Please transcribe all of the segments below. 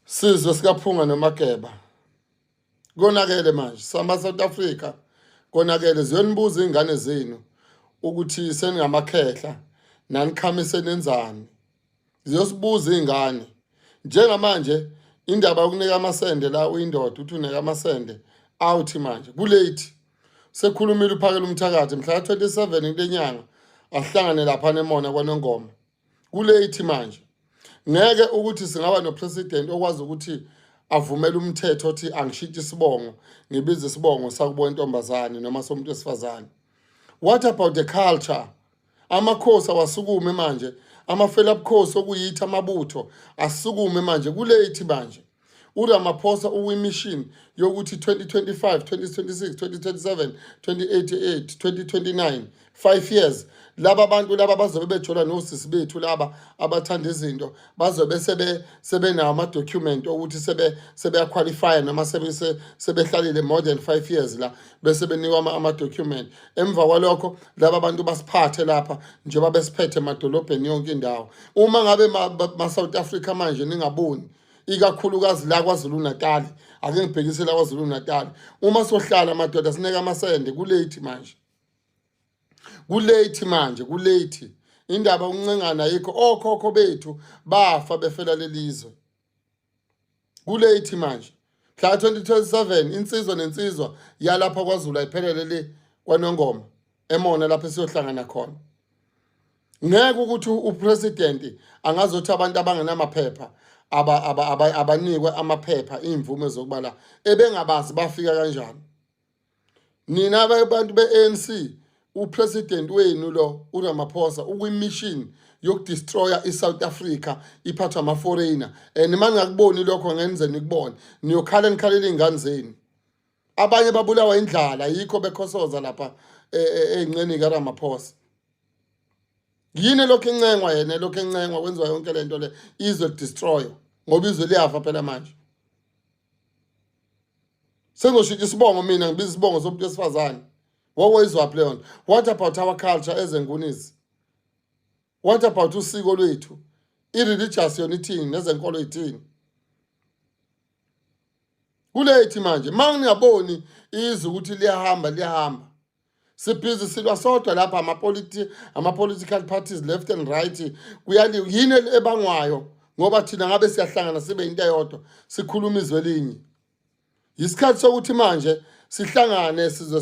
Sizwe sikaPhunga noMageba. Konakele manje sama South Africa, konakele. Ziyonibuza ingane zenu ukuthi seningamakhehla nanikhamise nenzani. Ziyosibuza ingane. Njengamanje indaba yokunika amasende la, uyindoda uthi unika amasende out manje, kulate. Sekhulumile uPhakela umthakathi, mhla 27 kule nyanga ahlangane lapha neMona kwaNongoma. Kulate manje. Ngeke ukuthi singaba nopresident okwazi ukuthi avumele umthetho othi angishintshe isibongo, ngibize isibongo sakubo intombazane noma somuntu wesifazane. What about the culture? Amakhosi awasukume manje, amafelabukhosi okuyithi amabutho asukume manje, kulate manje. URamaphosa ukwimission yokuthi 2025, 2026, 2027, 2088, 2029, 5 years, laba bantu laba bazobe bejola nosisi bethu laba abathanda izinto, bazobe sebenawo ama-document okuthi sebeyaqualifya noma sebehlalile more than 5 years la, bese benikwa ama-document. Emva kwalokho laba bantu basiphathe lapha njengoba besiphethe emadolobheni yonke indawo. Uma ngabe ma-South Africa manje ningaboni, ikakhulukazi la KwaZulu Natal, ake ngibhekise la KwaZulu Natal, uma sohlala madoda sineka amasende, kulate manje, kulate manje, kulate. Indaba uncengana yikho, okhokho bethu bafa befela lelizwe. Kulate manje. Mhla 2027 insizwa nensizwa yalapha KwaZulu ayiphelele le kwaNongoma eMona lapho esiyohlangana khona. Ngeke ukuthi upresident angazothi abantu abangenamaphepha abanikwe amaphepha, imvume zokuba la, ebengabazi bafika kanjani. Nina abantu be-ANC, upresident wenu lo uRamaphosa ukwimission yokudestroya iSouth Africa iphathwa ama-foreigner, and uma ngingakuboni lokho ngenze nikubone, niyokhala nikhalela iy'ngane zenu. Abanye babulawa indlala, yikho bekhosoza lapha ey'nqeni kaRamaphosa. Yini lokhu encengwa yena, lokhu encengwa, kwenziwa yonke lento le, izwe lidestroywa ngoba izwe liyafa phela manje. Sengizoshintsha isibongo mina, ngibiza isibongo somuntu wesifazane. Wawuyizwaphi leyo nto? What about our culture ezengunisi? What about usiko lwethu? I-religious yona ithini, nezenkolo ithini? Kulate manje. Ma ngingaboni izwe ukuthi liyahamba, liyahamba. Sibhizi silwa sodwa lapha, ama-political parties left and right, kuyaliwa. Yini ebangwayo? Ngoba thina ngabe siyahlangana sibe into eyodwa, sikhuluma izwe elinye. Yisikhathi sokuthi manje sihlangane sizwe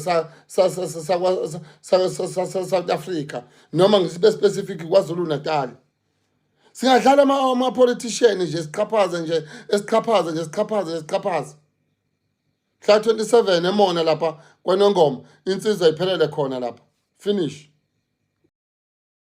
South Africa, noma ngisibe specific KwaZulu Natal. Singadlala ama-politician nje, siqhaphaze nje, esiqhaphaze nje, siqhaphaze nje, siqhaphaze. Mhla 27 eMona lapha kwaNongoma, insizwa iphelele khona lapha, finish.